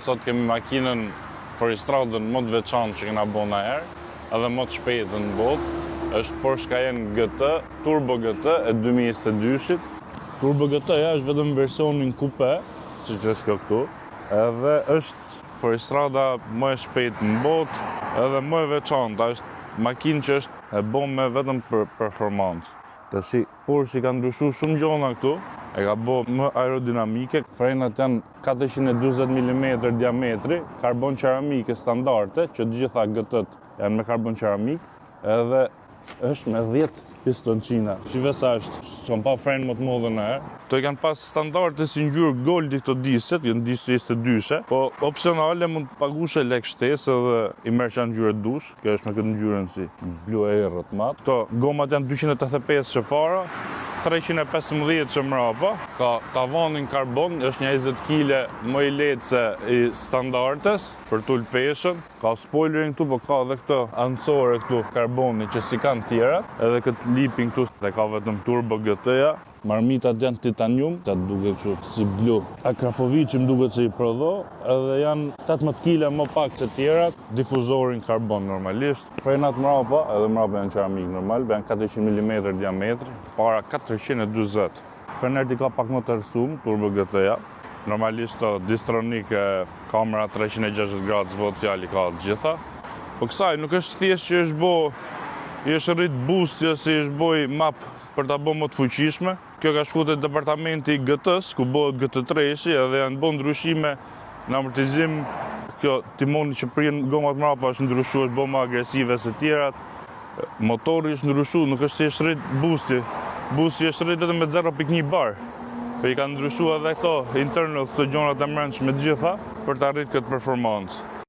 Sot kemi makinën Fuoristradën më të veçantë që kena bo naherë, edhe më të shpejtën në botë. Është Porsche Cayenne GT, Turbo GT e 2022-shit. Turbo GT-ja është vetëm versionin coupe, siç është kjo këtu. Edhe është Fuoristrada më e shpejtë në botë, edhe më e veçanta, është makinë që është e bo me vetëm për performancë. Tashi Porsche i ka ndryshu shumë gjona këtu, e ka bo më aerodinamike, frenat janë 440 mm diametri, karbon qeramike standarde, që të gjitha GT-t janë me karbon qeramik, edhe është me 10 pistonçina. Shife sa është, s'kam pa fren më të madhe naherë. Këto i kanë pas standarde si ngjyrë goldi këto disqet, janë disqe 22-she, po opsionale mund të pagushe lek shtesë edhe i merr çfarë ngjyre dush. Kjo është me këtë ngjyrën si blu e errët mat. Këto gomat janë 285 që para, 315 që mrapa. Ka tavanin karbon, është një 20 kile më i lehtë se i standardes për t'ul peshën. Ka spoilerin këtu, po ka edhe këto anësore këtu karboni që si kanë tjerat. Edhe këtë lipin këtu dhe ka vetëm turbo GT-ja. Marmitat janë titanium, ta duket kështu si blu. Akrapovici më duket se i prodho, edhe janë 18 kg më pak se tjerat, difuzorin karbon normalisht. Frenat mrapa, edhe mrapa janë qeramik normal, janë 400 mm diametri, para 440. Frenert i ka pak më të rësum, turbo GT-ja. Normalisht to Distronic, kamera 360 gradë, s'bëhet fjalë i ka të gjitha. Po kësaj nuk është thjesht që është bo, i është rrit boost ose i është boj map për ta bë më të fuqishme. Kjo ka shku te departamenti i GT-s, ku bëhet GT3-shi, edhe janë bë ndryshime në amortizim. Kjo timoni që prin gomat mrapa është ndryshuar, është bë më agresive se tjerat. Motori është ndryshuar, nuk është se është rrit boosti. Boosti është rrit vetëm me 0.1 bar. Po i kanë ndryshuar edhe këto internals, të gjonat e mbrendshme të gjitha për të arrit këtë performancë.